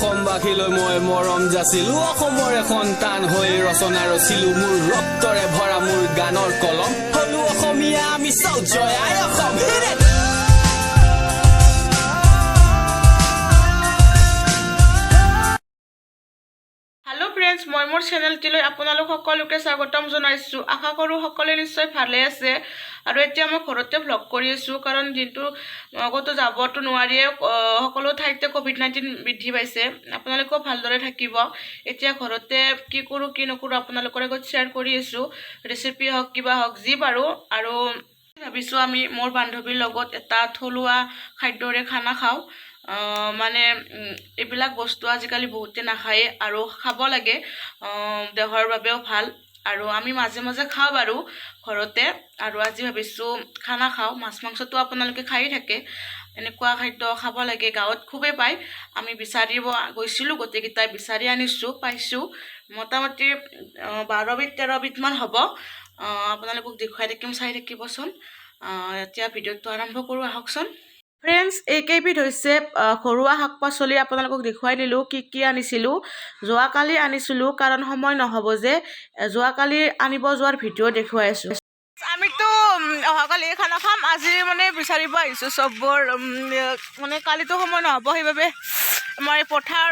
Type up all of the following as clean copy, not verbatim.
অসমবাসীলৈ মই মৰম যাচিলো। অসমৰে সন্তান হৈ ৰচনা ৰচিলো, মোৰ ৰক্তৰে ভৰা মোৰ গানৰ কলম। হলো অসমীয়া আমি চৌ, জয় আই Assam. Hit it! Hello friends, মই মোৰ চেনেলটিলৈ আপোনালোক সকলোকে স্বাগতম জনাইছোঁ। আশা কৰোঁ সকলোৱে নিশ্চয় ভালে আছে। আৰু এতিয়া মই ঘৰতে ভ্লগ কৰি আছোঁ, কাৰণ দিনটো ক'তো যাবতো নোৱাৰিয়ে। সকলো ঠাইতে ক'ভিড-19 বৃদ্ধি পাইছে। আপোনালোকেও ভালদৰে থাকিব। এতিয়া ঘৰতে কি কৰোঁ কি নকৰোঁ আপোনালোকৰ আগত শ্বেয়াৰ কৰি আছোঁ, ৰেচিপি হওক, কিবা হওক, যি পাৰোঁ। আৰু ভাবিছোঁ আমি মোৰ বান্ধৱীৰ লগত এটা থলুৱা খাদ্যৰে খানা খাওঁ। মানে এইবিলাক বস্তু আজিকালি বহুতে নাখায়ে আৰু খাব লাগে, দেহৰ বাবেও ভাল। আৰু আমি মাজে মাজে খাওঁ বাৰু ঘৰতে। আৰু আজি ভাবিছোঁ খানা খাওঁ। মাছ মাংসটো আপোনালোকে খায়ে থাকে, এনেকুৱা খাদ্য খাব লাগে। গাঁৱত খুবেই পায়। আমি বিচাৰিব গৈছিলোঁ, গোটেইকেইটাই বিচাৰি আনিছোঁ, পাইছোঁ। মোটামুটি 12বিধ 13বিধমান হ'ব। আপোনালোকক দেখুৱাই থাকিম, চাই থাকিবচোন। এতিয়া ভিডিঅ'টো আৰম্ভ কৰোঁ আহকচোন। ফ্ৰেণ্ডছ, এইকেইবিধ হৈছে ঘৰুৱা শাক পাচলি। আপোনালোকক দেখুৱাই দিলোঁ কি কি আনিছিলোঁ। যোৱাকালি আনিছিলোঁ, কাৰণ সময় নহ'ব যে। যোৱাকালি আনিব যোৱাৰ ভিডিঅ' দেখুৱাই আছোঁ। আমিতো অহাকালি খানা খাম। আজি মানে বিচাৰিব আহিছোঁ চববোৰ। মানে কালিতো সময় নহ'ব, সেইবাবে আমাৰ এই পথাৰ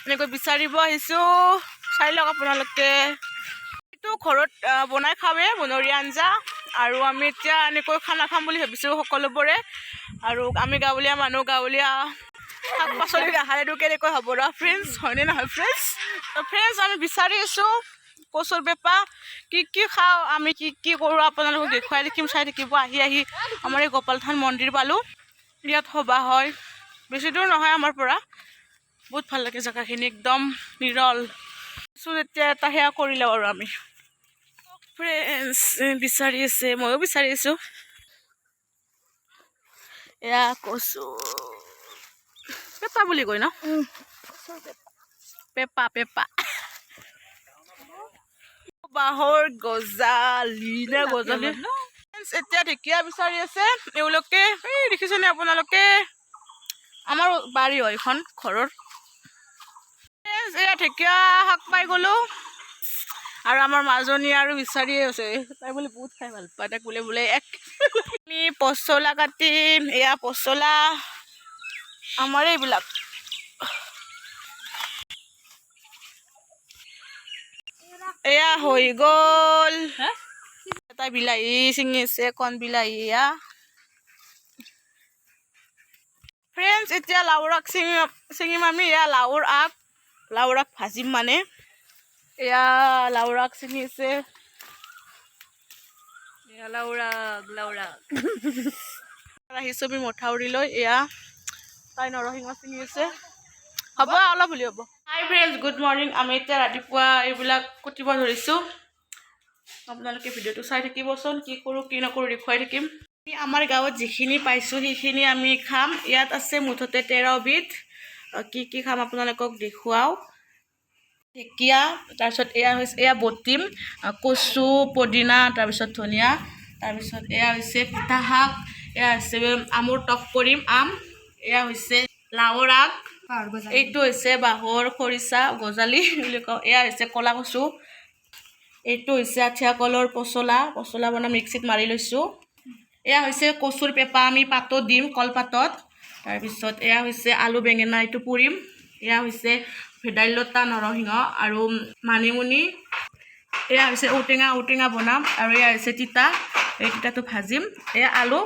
এনেকৈ বিচাৰিব আহিছোঁ। চাই লওক আপোনালোকে। এইটো ঘৰত বনাই খাওঁৱে বনৰীয়া আঞ্জা। আৰু আমি এতিয়া এনেকৈ খানা খাম বুলি ভাবিছোঁ সকলোবোৰে। আৰু আমি গাঁৱলীয়া মানুহ, গাঁৱলীয়া শাক পাচলি নাখালেনো কেনেকৈ হ'ব ৰ ফ্ৰেণ্ডছ? হয়নে নহয় ফ্ৰেণ্ডছ? ফ্ৰেণ্ডছ, আমি বিচাৰি আছোঁ কচুৰ পেপা। কি কি খাওঁ আমি, কি কি কৰোঁ আপোনালোকক দেখুৱাই থাকিম, চাই থাকিব। আহি আহি আমাৰ এই গোপাল থান মন্দিৰ পালোঁ। ইয়াত সভা হয়, বেছি দূৰ নহয় আমাৰ পৰা। বহুত ভাল লাগে জেগাখিনি, একদম নিৰল। চোন এতিয়া এটা সেয়া কৰি লওঁ। আৰু আমি ফ্ৰেণ্ডছ বিচাৰি আছে, ময়ো বিচাৰি আছোঁ। এয়া কচু পেপা বুলি কয় ন? পেপা, পেপা, বাঁহৰ গজালি নে গজালি। এতিয়া ঢেকীয়া বিচাৰি আছে এওঁলোকে। এই দেখিছেনে আপোনালোকে? আমাৰ বাৰী হয় এইখন ঘৰৰ। এয়া ঢেকীয়া শাক পাই গ'লো। আৰু আমাৰ মাজনী আৰু বিচাৰিয়ে আছে। তাই বোলে বহুত খাই ভাল পায়। তাইক বোলে বোলে এক আমি পচলা কাটিম। এয়া পচলা আমাৰ এইবিলাক। এয়া হৈ গ'ল। এটা বিলাহী ছিঙি আছে, কণ বিলাহী এয়া। ফ্ৰেণ্ডছ, এতিয়া লাওৰ আগ ছিঙিম আমি। এয়া লাওৰ আগ, লাওৰ আগ ভাজিম। মানে এয়া লাওৰ আগ ছিঙি আছে। লাওৰাগ, লাওৰাগ। আহিছোঁ আমি মথাউৰিলৈ। এয়া তাই নৰসিংহ ছিঙি আছে। হ'ব, অলপ হ'লে হ'ব। হাই ফ্ৰেণ্ডছ, গুড মৰ্ণিং। আমি এতিয়া ৰাতিপুৱা এইবিলাক কুটিব ধৰিছোঁ। আপোনালোকে ভিডিঅ'টো চাই থাকিবচোন। কি কৰোঁ কি নকৰোঁ দেখুৱাই থাকিম। আমি আমাৰ গাঁৱত যিখিনি পাইছোঁ সেইখিনি আমি খাম। ইয়াত আছে মুঠতে 13বিধ। কি কি খাম আপোনালোকক দেখুৱাওঁ। ঢেকীয়া, তাৰপিছত এয়া হৈছে, এয়া বটিম, কচু, পদিনা, তাৰপিছত ধনিয়া, তাৰপিছত এয়া হৈছে পিঠা শাক, এয়া হৈছে আমৰ টক কৰিম আম, এয়া হৈছে লাওৰ আগ, এইটো হৈছে বাঁহৰ খৰিচা গজালি বুলি কওঁ, এয়া হৈছে ক'লা কচু, এইটো হৈছে আঠিয়া কলৰ পচলা, পচলা বনাই মিক্সিত মাৰি লৈছোঁ। এয়া হৈছে কচুৰ পেপা, আমি পাতত দিম, কলপাতত। তাৰপিছত এয়া হৈছে আলু বেঙেনা, এইটো পুৰিম। এয়া হৈছে ভেদাইলতা, নৰসিংহ আৰু মানিমুনি। এয়া হৈছে ঔটেঙা, ঔটেঙা বনাম। আৰু এয়া হৈছে তিতা, এই তিতাটো ভাজিম। এয়া আলু,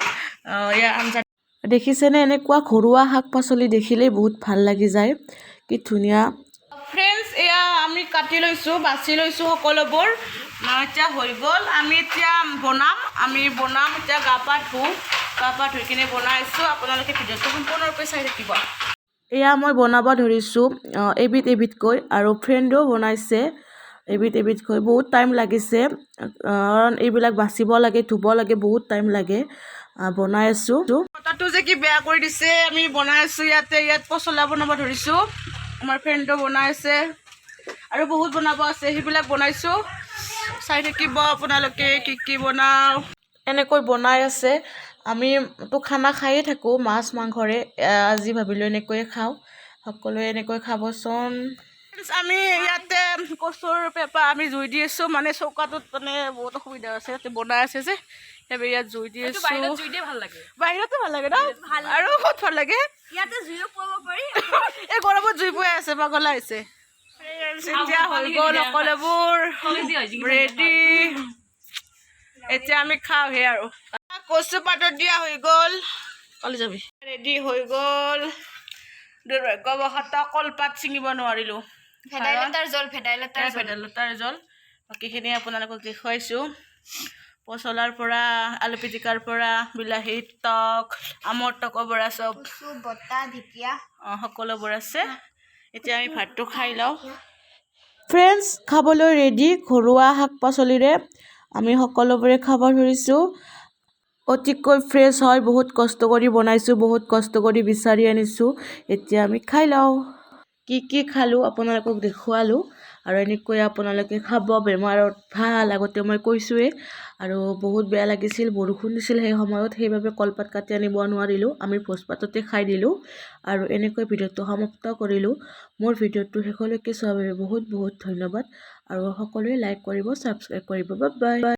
এয়া আঞ্জা। দেখিছেনে? এনেকুৱা ঘৰুৱা শাক পাচলি দেখিলেই বহুত ভাল লাগি যায়। কি ধুনীয়া! ফ্ৰেণ্ডছ, এয়া আমি কাটি লৈছোঁ, বাছি লৈছোঁ সকলোবোৰ। এতিয়া হৈ গ'ল। আমি এতিয়া বনাম, আমি বনাম। এতিয়া গা পা ধুওঁ, গা পা ধুই কিনে বনাই আছোঁ। আপোনালোকে ভিডিঅ'টো সম্পূৰ্ণৰূপে চাই থাকিব। এয়া মই বনাব ধৰিছোঁ এবিধ এবিধকৈ আৰু ফ্ৰেণ্ডেও বনাইছে এবিধ এবিধকৈ। বহুত টাইম লাগিছে, কাৰণ এইবিলাক বাচিব লাগে, ধুব লাগে, বহুত টাইম লাগে। বনাই আছোঁ। বতৰটো যে কি বেয়া কৰি দিছে! আমি বনাই আছোঁ ইয়াতে। ইয়াত পচলা বনাব ধৰিছোঁ। আমাৰ ফ্ৰেণ্ডো বনাই আছে আৰু বহুত বনাব আছে, সেইবিলাক বনাইছোঁ। চাই থাকিব আপোনালোকে কি কি বনাওঁ। এনেকৈ বনাই আছে। আমিতো খানা খায়ে থাকোঁ মাছ মাংসৰে, আজি ভাবিলোঁ এনেকৈয়ে খাওঁ। সকলোৱে এনেকৈ খাবচোন। আমি ইয়াতে কচুৰ পেপা আমি জুই দি আছোঁ, মানে চৌকাটোত মানে বহুত অসুবিধা আছে, ইয়াতে বনাই আছে যে, সেইবাবে ইয়াত জুই দি আছোঁ। জুই দিয়ে ভাল লাগে। বাহিৰতো ভাল লাগে ন? আৰু বহুত ভাল লাগে। ইয়াতে জুইও পুৱাব পাৰি। এই গৰমত জুই পুৱাই আছে, পাগলা হৈছে। এতিয়া হৈ গ'ল সকলোবোৰ ৰেডি। এতিয়া আমি খাওঁহে। আৰু কচু পাতত দিয়া হৈ গ'ল। কলে যাবি? ৰেডি হৈ গ'ল। দুৰ্ভাগ্যবশতঃ কলপাত ছিঙিব নোৱাৰিলোঁ। ভেদাইলতাৰ জোল, ভেদাইলতাৰ এয়া ভেদাইলতাৰ জোল। বাকীখিনি আপোনালোকক দেখুৱাইছোঁ, পচলাৰ পৰা, আলু পিটিকাৰ পৰা, বিলাহীৰ টক, আমৰ টকৰ পৰা চব। কচু, বটা, ঢেকীয়া। অঁ, সকলোবোৰ আছে। এতিয়া আমি ভাতটো খাই লওঁ। ফ্ৰেণ্ডছ, খাবলৈ ৰেডি। ঘৰুৱা শাক পাচলিৰে আমি সকলোবোৰে খাব ধৰিছোঁ। অতিকৈ ফ্ৰেছ হয়। বহুত কষ্ট কৰি বনাইছোঁ, বহুত কষ্ট কৰি বিচাৰি আনিছোঁ। এতিয়া আমি খাই লওঁ। কি কি খালোঁ আপোনালোকক দেখুৱালোঁ। আৰু এনেকৈ আপোনালোকে খাব, বেমাৰত ভাল, আগতে মই কৈছোঁৱেই। আৰু বহুত বেয়া লাগিছিল, বৰষুণ দিছিল সেই সময়ত, সেইবাবে কলপাত কাটি আনিব নোৱাৰিলোঁ। আমি ভোজপাততে খাই দিলোঁ আৰু এনেকৈ ভিডিঅ'টো সমাপ্ত কৰিলোঁ। মোৰ ভিডিঅ'টো শেষলৈকে চোৱাৰ বাবে বহুত বহুত ধন্যবাদ আৰু সকলোৱে লাইক কৰিব, ছাবস্ক্ৰাইব কৰিব। Bye bye.